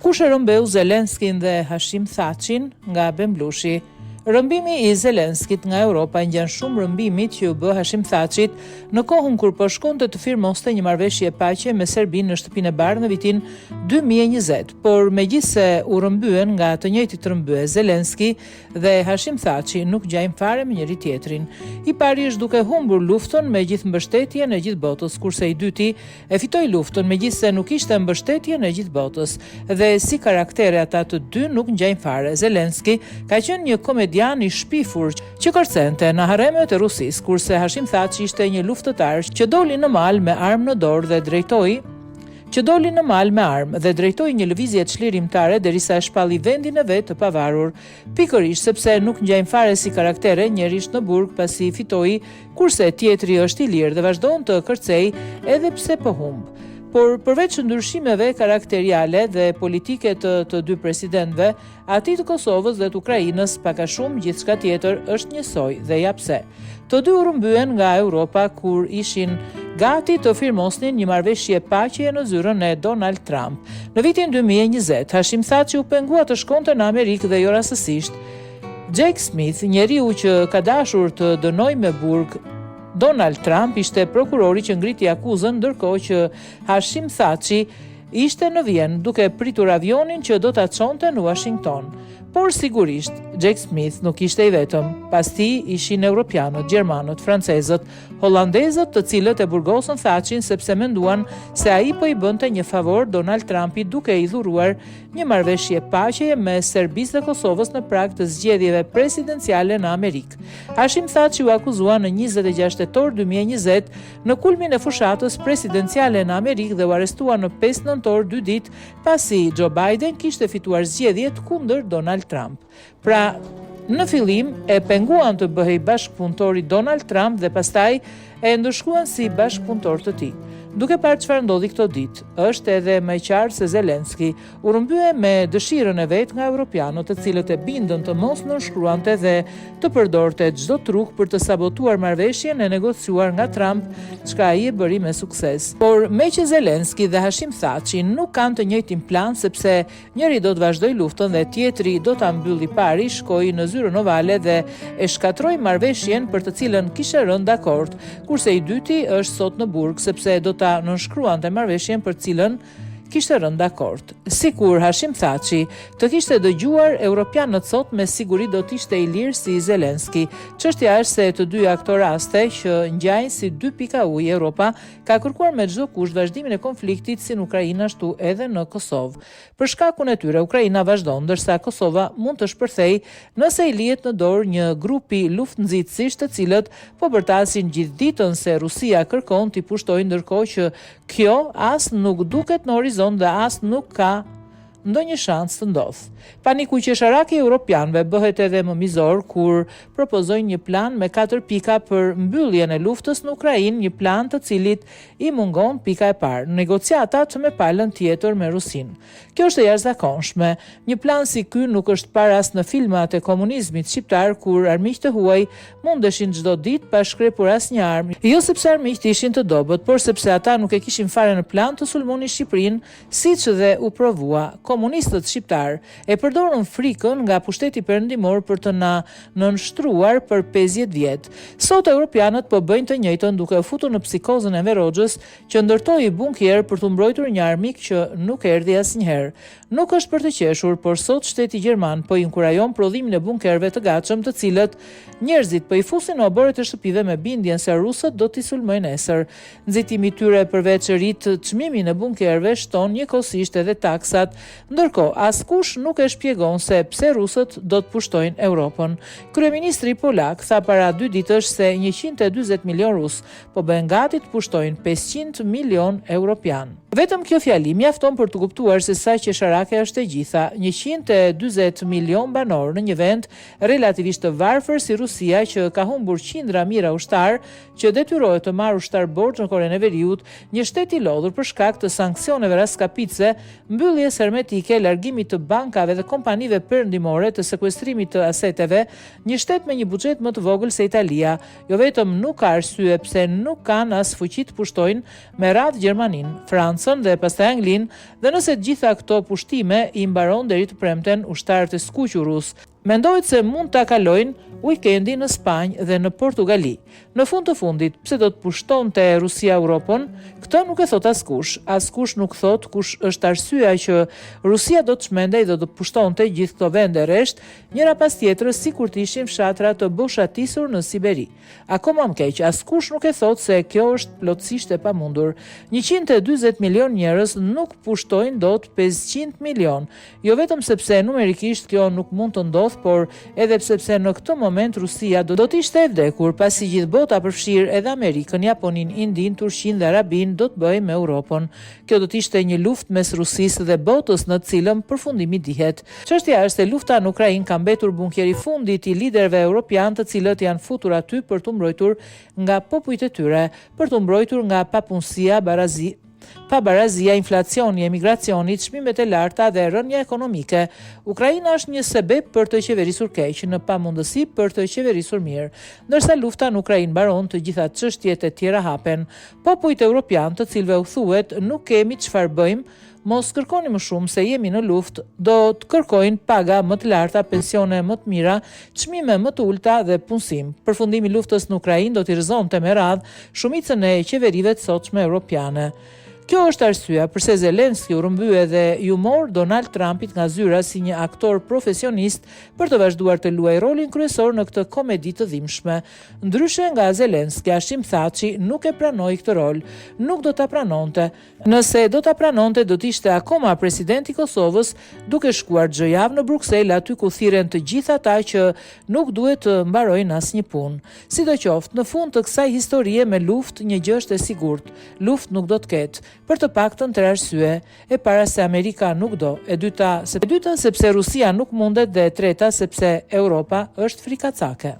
Kush e rrëmbeu Zelenskin dhe Hashim Thaçin nga Ben Blushi? Rrëmbimi i Zelenskit nga Europa i ngjan shumë rrëmbimit që iu bë Hashim Thaçit në kohën kur po shkonte të firmoste një marrëveshje paqe me Serbinë në Shtëpinë e Bardhë në vitin 2020. Por megjithëse u rrëmbyen nga të njëjtit rrëmbyes, Zelenski dhe Hashim Thaçi nuk ngjajnë fare me njëri-tjetrin. I pari është duke humbur luftën me gjithë mbështetjen e gjithë botës, kurse i dyti E fitoi luftën, megjithëse nuk kishte mbështetjen e gjithë botës. Dhe si karaktere ata të dy nuk ngjajnë fare. Zelensky ka qenë një komedian i shpifur që kërcente në haremet e Rusisë, kurse Hashim Thaçi ishte një luftëtar që doli në mal me armë në dorë dhe drejtoi që doli në mal me armë dhe drejtoi një lëvizje çlirimtare derisa e shpalli vendin e vet të pavarur. Pikërisht sepse nuk ngjajnë fare si karaktere, njëri është në burg pasi fitoi Kurse tjetri është i lirë dhe vazhdon të kërcejë edhe pse po humb. Por përveç ndryshimeve karakteriale dhe politike të të dy presidentëve, atij të Kosovës dhe të Ukrainës, pak a shumë gjithçka tjetër është njësoj dhe ja pse. Të dy u rrëmbyen nga Europa kur ishin gati të firmosnin një marrëveshje paqeje në zyrën e Donald Trump. Në vitin 2020, Hashim Thaçi u pengua të shkonte në Amerikë dhe jo rastësisht. Jack Smith, njeriu që ka dashur të dënojë me burg Donald Trump, ishte prokurori që ngriti akuzën ndërkohë që Hashim Thaçi ishte në Vjenë duke pritur avionin që do ta çonte në Uashington. Por sigurisht, Jack Smith nuk ishte i vetëm. Pas tij ishin europianët, gjermanët, francezët, holandezët të cilët e burgosën Thaçin sepse menduan se ai po i bënte një favor Donald Trumpit duke i dhuruar një marrëveshje paqeje mes Serbisë dhe Kosovës në prag të zgjedhjeve presidenciale në Amerikë. Hashim Thaçi u akuzua në 26 tetor 2020 në kulmin e fushatës presidenciale në Amerikë dhe u arrestua në 5 nëntor dy ditë pasi Joe Biden kishte fituar zgjedhjet kundër Donald Trump. Pra, në fillim e penguan të bëhej bashkëpunëtor i Donald Trump dhe pastaj e ndëshkuan si bashkëpunëtor të tij. Duke parë çfarë ndodhi këto ditë, është edhe më e qartë se Zelensky u rrëmbye me dëshirën e vet nga europianët, të cilët e bindën të mos nënshkruante dhe të përdorte çdo truk për të sabotuar marrëveshjen e negociuar nga Trump, çka ai e bëri me sukses. Por meqë Zelensky dhe Hashim Thaçi nuk kanë të njëjtin plan sepse Njëri do të vazhdojë luftën dhe tjetri do ta mbyllë i pari shkoi në zyrën ovale dhe e shkatërroi marrëveshjen për të cilën kishte rënë dakord, kurse i dyti është sot në burg sepse do ta nënshkruante marrëveshjen për të cilën kishte rënë dakord. Sikur Hashim Thaçi të kishte dëgjuar europianët sot me siguri do të ishte i lirë si Zelensky. Çështja është se të dyja këto raste që ngjajnë si dy pika ujë Europa ka kërkuar me çdo kusht vazhdimin e konfliktit si në Ukrainë ashtu edhe në Kosovë. Për shkakun e tyre, Ukraina vazhdon, ndërsa Kosova mund të shpërthejë nëse i lihet në dorë një grupi luftënxitësish të cilët po bërtasin gjithë ditën se Rusia kërkon t'i pushtojë ndërkohë që kjo as nuk duket në horizont dhe as nuk ka ndonjë shans të ndodhë. Paniku qesharak i europianëve bëhet edhe më mizor kur propozojnë një plan me katër pika për mbylljen e luftës në Ukrainë, një plan të cilit i mungon pika e parë, negociatat me palën tjetër me Rusinë. Kjo është e jashtëzakonshme. Një plan si ky nuk është parë as në filmat e komunizmit shqiptar kur armiqtë e huaj mundeshin çdo ditë pa shkrepur asnjë armë, jo sepse armiqtë ishin të dobët, por sepse ata nuk e kishin fare në plan të sulmonin Shqipërinë Siç dhe u provua, komunistët shqiptarë e përdorën frikën nga pushteti perëndimor për të na nënshtruar për 50 vjet. Sot europianët po bëjnë të njëjtën duke u futur në psikozën e Enver Hoxhës që ndërtoi bunkerë për t'u mbrojtur një armik që nuk erdhi asnjëherë. Nuk është për të qeshur, por sot shteti gjerman po inkurajon prodhimin e bunkerëve të gatshëm të cilët njerëzit po i fusin në oborret e shtëpive me bindjen se rusët do t'i sulmojnë nesër. Nxitimi i tyre përveç rrit çmimin e bunkerëve shton njëkohësisht edhe taksat. Ndërkohë, askush nuk e shpjegon se pse rusët do të pushtojnë Europën. Kryeministri polak tha para dy ditësh se 140 milionë rusë po bëhen gati të pushtojnë 500 milionë europianë. Vetëm kjo fjali mjafton për të kuptuar se sa qesharake është e gjitha. 140 milionë banorë në një vend relativisht të varfër si Rusia që ka humbur qindra mijëra ushtarë që detyrohet të marrë ushtarë borxh në Korenë e Veriut, një shtet i lodhur për shkak të sanksioneve rraskapitëse, mbylljes hermetike, largimit të bankave dhe kompanive perëndimore, të sekuestrimit të aseteve, një shtet me një buxhet më të vogël se Italia, jo vetëm nuk ka arsye pse nuk kanë as fuqi të pushtojnë me radhë Gjermaninë, Francën. Francën dhe pastaj Anglinë dhe nëse të gjitha këto pushtime i mbaron deri të premten ushtarët e skuqur rusë, mendohet se mund ta kalojnë uikendin në Spanjë dhe në Portugali. Në fund të fundit, pse do të pushtonte Rusia Europën? Këtë nuk e thotë askush. Askush nuk thotë kush është arsyeja që Rusia do të çmendej dhe do të pushtonte gjithë këto vende rresht, njëra pas tjetrës sikur të ishin fshatra të boshatisur në Siberi. Akoma më keq, askush nuk e thotë se kjo është plotësisht e pamundur. 140 milionë njerëz nuk pushtojnë dot 500 milionë. Jo vetëm sepse numerikisht kjo nuk mund të ndodhë, por edhe sepse në këtë moment Rusia do të ishte e vdekur, pasi gjithë bota përfshirë edhe Amerikën, Japoninë, Indinë, Turqinë dhe Arabinë do të bëhej me Europën. Kjo do të ishte një luftë mes Rusisë dhe botës në të cilën përfundimi dihet. Çështja është se lufta në Ukrainë ka mbetur bunkeri i fundit i liderëve europianë të cilët janë futur aty për t'u mbrojtur nga popujt e tyre, për t'u mbrojtur nga papunësia, barazi, Pabarazia, inflacioni, emigracioni, çmimet e larta dhe rënia ekonomike. Ukraina është një sebep për të qeverisur keq, në pamundësi për të qeverisur mirë. Ndërsa lufta në Ukrainë mbaron, të gjitha çështjet e tjera hapen. Popujt europianë, të cilëve u thuhet nuk kemi çfarë bëjmë, mos kërkoni më shumë se jemi në luftë, do të kërkojnë paga më të larta, pensione më të mira, çmime më të ulëta dhe punësim. Përfundimi i luftës në Ukrainë do t'i rrëzonte me radhë shumicën e qeverive të sotshme europiane. Kjo është arsyeja përse Zelensky u rrëmbye dhe iu mor Donald Trumpit nga zyra si një aktor profesionist për të vazhduar të luajë rolin kryesor në këtë komedi të dhimbshme. Ndryshe nga Zelensky, Hashim Thaçi nuk e pranoi këtë rol. Nuk do ta pranonte. Nëse do ta pranonte do të ishte akoma president i Kosovës, duke shkuar çdo javë në Bruksel aty ku thirren të gjithë ata që nuk duhet të mbarojnë asnjë punë. Sidoqoftë, në fund të kësaj historie me luftë një gjë është e sigurt, luftë nuk do të ketë. Për të paktën tre arsye, e para se Amerika nuk do, e dyta, e dyta sepse Rusia nuk mundet dhe e treta sepse Europa është frikacake.